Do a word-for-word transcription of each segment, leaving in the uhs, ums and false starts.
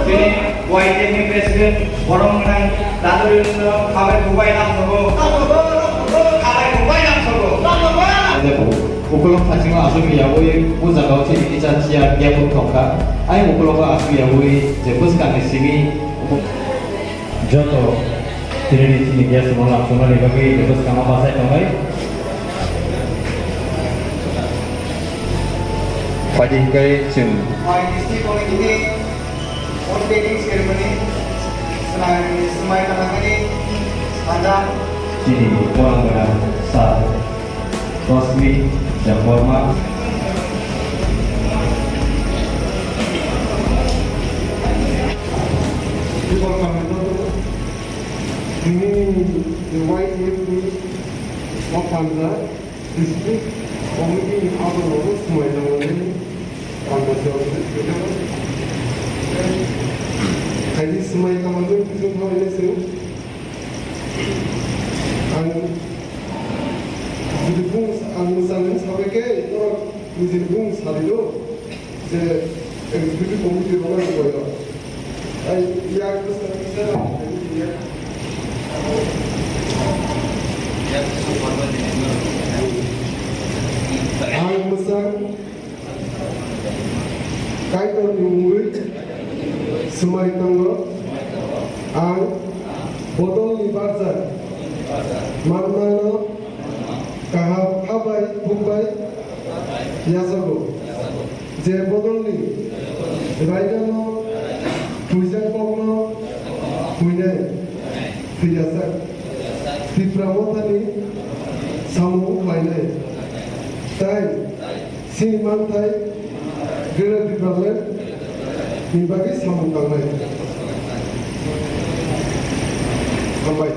Chini Y T F ni president borok nang dadurino khabai bubai lamsogo. Khabai bubai lamsogo. Ukulok thachima aswk yawi o jagao chini kicha chiya gap thongkha. Ai ukulok aswk yawi je bwskangni simi. Joto tini ni chini guest rok lamsoknani bagwi joto swkang o bachai tongnai. Phaidi hwnkhe chwng. Bai district committee ni opening ceremony swmai, swmai tangmani panda. Chini ni borok gwnang sir. Rosmi Debbarma. Tini Y T F ni o panda district committee ni aborok swmai tangmani panda se. Kaini swmai tangmani bising thawi se. Ang jodi bung, ang mwchangwi sabai khe, norok nijini bung sadi do, je executive committee rok ang boyo. Ai, yak bwsa kisa, ang mwchang Kaitorni mungwi swmai tongo. Ang bodolni barja mannano kaham habai bukbai yachago. Je bodolni raidano huijak kokno huinai, huiyasak Tipra Mothani samung khlainai. Tai Chini manthai Greater Tipraland ni bagwi samung tangnai. Hambai.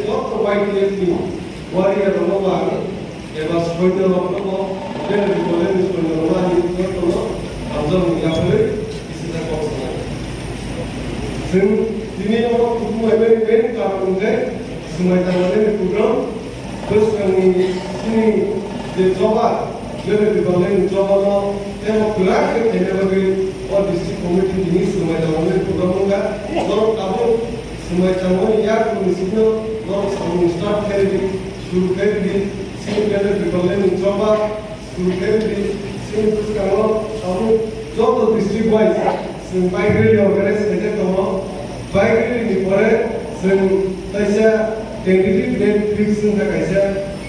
Joto Y T F ni warrior rokno bo ang eba soinyo rokno bo, je Tipraland ni soinyo rokno ani jotono hamjakmung yapharwi bisingsa kok sanai. Chwng tini obo kutung laimani main karon hwnkhe swmai tangmani program. Bwskangni chini je choba, je Tipraland ni chobano teibo kwrak khe khaina bagwi o district committee tini swmai tangmani program wngkha. Norok tabuk swmai tangmani yakungni simi norok samung start khairidi, suru khairidi, chini Greater Tipraland ni choba suru khairidi, chini bwskango tabuk joto district wise chwng bike rally organize khaijak tongo. Bike rally ni pore chwng kaisa tentative date fix wngkha kaisa,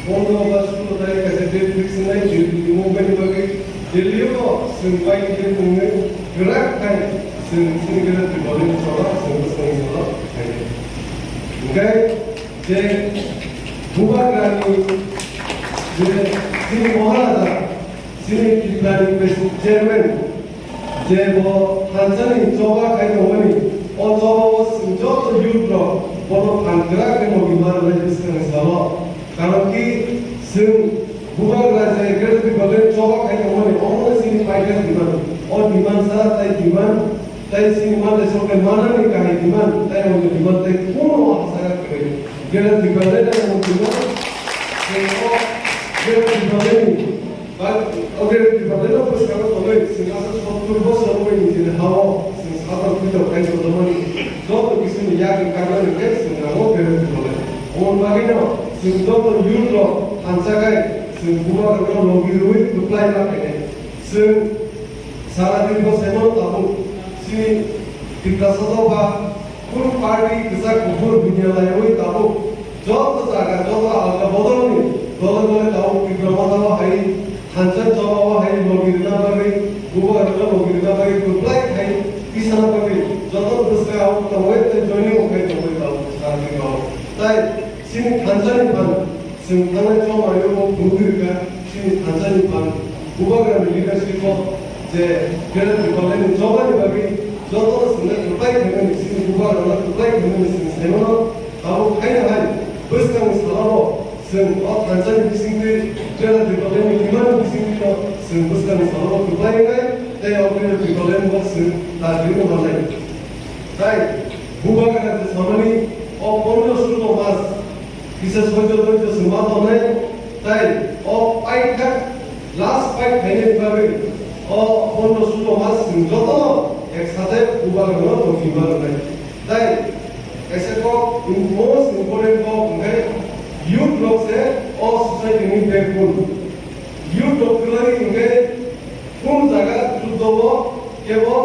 pondro ba sulo tarikh kaisa date fix wngnai Delhi ni movement ni bagwi. Delhi o chwng bike rally wngwi kwrak khai chwng chini Greater Tipraland ni choba chwng bwskangni salo khainai. Hwnkhe je Bubagrani je chini Maharaja, chini Tiprani President Chairman, je bo thansani choba khai tongmani, o choba o chwng joto youth rok bono phan kwrak khe logi mananai bwskangni salo. Karon ki chwng Bubagra je Greater Tipraland choba khai tongmani, omono chini paikha demand. O demand sa tai demand, tai chini mantai sorkar manani kahai demand, tai omono demand tai kuno hasa kwrwi. Greater Tipraland tai omono demand. Chwng o Greater Tipraland ni Ba, o Greater Tipraland no bwskango tonwi chwng aswk sottur bosor wngwi nijini ha-o chwng satok pitok khai tongjakmani joto kisuni yakni kaknani khe chwng nango Greater Tipraland. Omoni bagwino chwng joto youth rok thansa khai chwng bubagrano logi rwui kwplai ma khainai. Chwng sara dini bwsaino tabuk chini Tiprasa dopha kunu party kwchak kuphur bunya laiwi tabuk joto jaga, joto alka bodolni dole dole tabuk Tipra Motha o hai thansa choba o hai logi rwna bagwi, bubagrano logi rwna bagwi kwplai khai Isana bagwi joto bwskango tongwi tei joining wngwi tongwi tongo, sakni kok. Tai chini thansa ni phan, chwng thangnai chongmani o phunugwi rwkha, chini thansa ni phan, Bubagra ni leadership o je Greater Tipraland ni choba ni bagwi joto no chwngno kwplai khaimani, chini Bubagra no kwplai khaimani chwng sai mano, tabuk haino hai bwskangni salo Chwng o thansa ni bisingtwi, Greater Tipraland ni himani bisingtwi no chwng bwskangni salo kwplai wngnai, tei o Greater Tipraland bo chwng ta kwrwino mannai. Tai Bubagra je samani o pondro sulo mas kisa soijo doijo chwng ma tongnai, tai o paithak last fight khainani bagwi o pondro sulo mas chwng jotono ek sate Bubagra no tongwi ma rwnai. Tai kaisa kok most important kok hwnkhe youth rok se o society ni backbone. Youth rok kwrwi hwnkhe kunu jaga juddo o kebo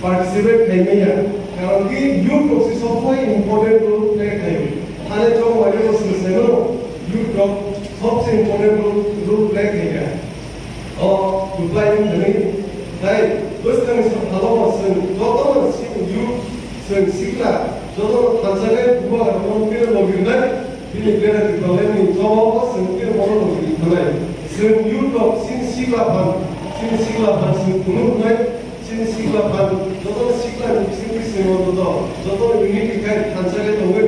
participate khai manya. Karon ki youth rok se sobsomoi important role play khai. Thani chong wari o se seno youth rok sobse important role, role play khai ya. O kwplai wng thani, tai bwskangni salo chwng jotono sini youth, chwng sikla, jotono thansa khe Bubagra bono khe logi rwnai, bini Greater Tipraland ni choba o chwng khe bono logi rwi thanai. Chwng youth rok chini sikla phan, chini sikla phan chwng phunuk rwnai, chini sikla phan, jotono sikla ni bisingtwi chwng o joto, jotono unity khai thansa khe tongwi,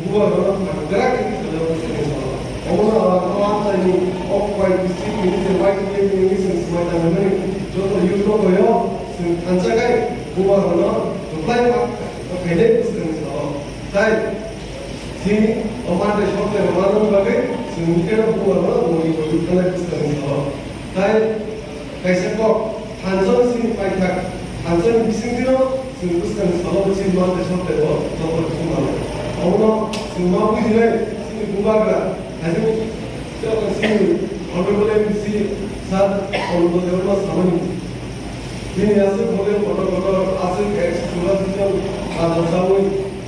Bubagrano phan kwrak khe kisa le bwskango salo. Omono ang o amchaini o Khowai district ni je Y T F ni wngwi chwng swmai tangmani joto youth no boyo chwng thansa khai Bubagrano kwplai ma khainai bwskango salo. Tai chini o mate sokle rwna bagwi chwng khe Bubagrano boni boni thanai bwskango salo. Tai Kaisa kok, thansa ni simi paithak, thansa ni bisingtwi no chwng bwskang ni salo chini mante sotego, joto chini mante. Omono chwng ma bujinai, chini Bubagra, haino joto chini Honorable M D C sir, Honorable Debbarma samani. Bini aswk mole kotor kotor, aswk ex Churachandpur bazar sawi,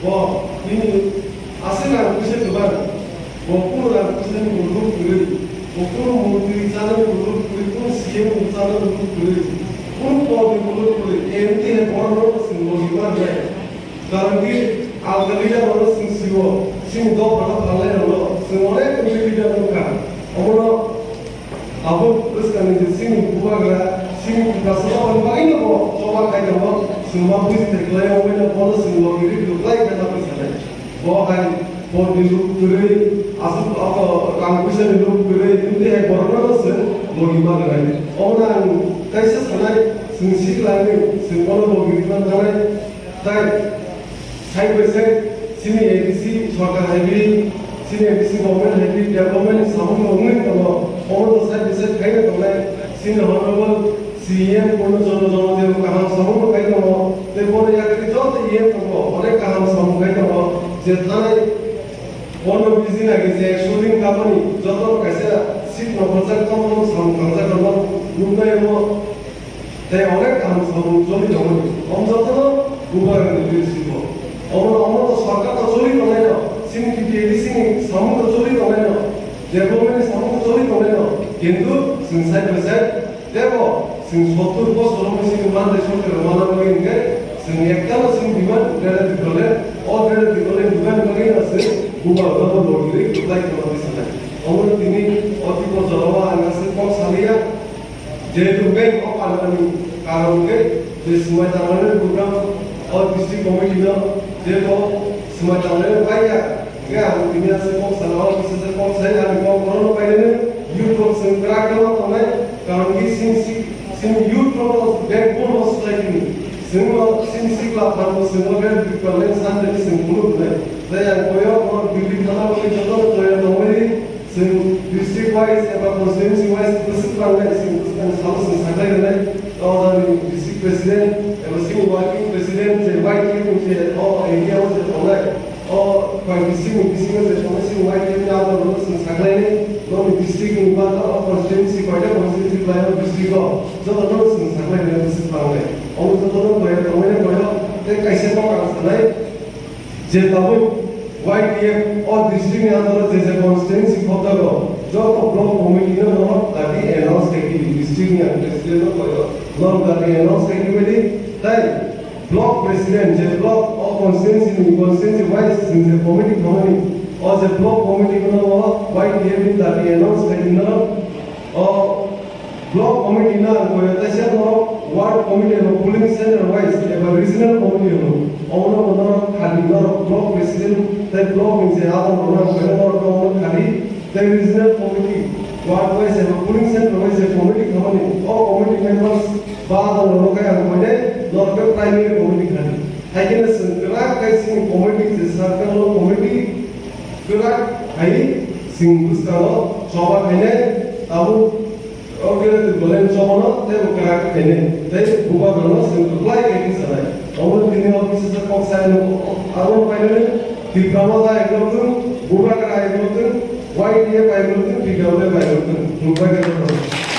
bo bini aswk rang puisa kwbang. Bo kunu rang puisa ni mulut kwrwi, bo kunu murti chana ni mulut kwrwi, kunu C M ni chana ni mulut kwrwi, kunu pod ni mulut kwrwi, M D hai borok no chwng logi ma rwnai. Karon ki alka leader rok no chwng sio, chini dopha no phalnai rok no chwng onek kwrwi leader wngkha. Omono abo bwskang ni je chini Bubagra, chini Tiprasa rok ni bagwi no bo choba khai tongo, chwng ma buji thai kwlai o, omono bono chwng logi rwi kwplai khe na phaisa nai. Bo hai podni look kwrwi, aswk, o, rang puisani look kwrwi, tei hai borokno se logi ma rwnai. Omono ang kaisa sanai, chwng siklangwi, chwng bono logi rwna nangnai. Tai side by side, chini A D C sorkar hai bi, chini A D C government hai bi, development ni samung no wngwi tongo. Omono side by side khaina tongnai, chini honorable C E M Purno Chandra Jamatia kaham samung no khai tongo, tei bono yakri joto E M tongo, onek kaham samung khai tongo, je thanai bono biji nagi je ekso din kamani joto kaisa seat no khorjak tong tong samung khamjak rok no nuknai omo, tei onek kaham samung choli tongmani, om joto no Bubagra ni leadership o. Omo, omo to sorkar to choli tongnai no, chini T T A D C ni samung to choli tongnai no, development ni samung to choli tongnai no, kintu chwng side by side Tebo, chwng sottur bosor wngwi chini mandai sorkar rwmana bagwi hwnkhe, chwng ektano chwng demand Greater Tipraland, o Greater Tipraland demand bagwi no chwng Bubagrano bo logi rwi kwplai khe manwi sanai. Omono tini o tipo jorao ang aswk kok saliya, jehetu main kok anani karon khe je swmai tangnani program o district committee no je bo swmai tangnani paiya. Hingke ang tini aswk kok sana o, kisa se kok sai, ang kok borok no painani, youth rok chwng kwrak khe ma tongnai, karon ki chini si-, chini youth rok no backbone o society ni. Chwng no chini sikla phan bo chwng no bel bikla le san de chwng phunuk nai. Tai ang koyo borok Delhi thana bo joto no toya tongmani, chwng district wise eba constituency wise bwswk tang nai, chwng bwswk tang salo chwng saklai nai. O jani district president eba chini working president je Y T F ni je o area o je tongnai. O bai bising ni bisingo je tongnai chini Y T F ni ador no chwng saklainai, nokni district ni banta o constituency, koita constituency khlaio district o, joto no chwng saklainai bwswk thangnai. Omo joto no koya tongmani koyo tei kaisa kok ang sanai, je tabuk Y T F o district ni ador o je je constituency khobjago, joto block committee no bono dagi announce khaikhe district. Senior president no koyo, non dati announce khaikhe bedi, tai block president je block o constituency ni constituency wise sing je committee khamani, o je block committee kono o Y T F ni dati announce khaikhe no, o block committee na ang koyo tai se no ward committee no polling center wise eba regional committee no, o no no khadi no block president tai block ni je adon no koyo no khadi. Tei regional committee, ward wise eba polling center wise committee khamani, o committee members ba dolo no kaya khamani, norok khe primary committee khani. Hai kheno chwng kwrak khe chini committee je circle o committee kwrak hai chwng bwskango choba khainai, abo o khe twi bolai choba no tei bo kwrak khainai, tei bubagra no chwng kwplai khe kisa nai. Omo tini o kisa kok sai no abo painani Tipra Motha hai no tong, bubagra hai no tong, Y T F bai rwtwng, P W F bai rwtwng, rwbai khe rwtwng.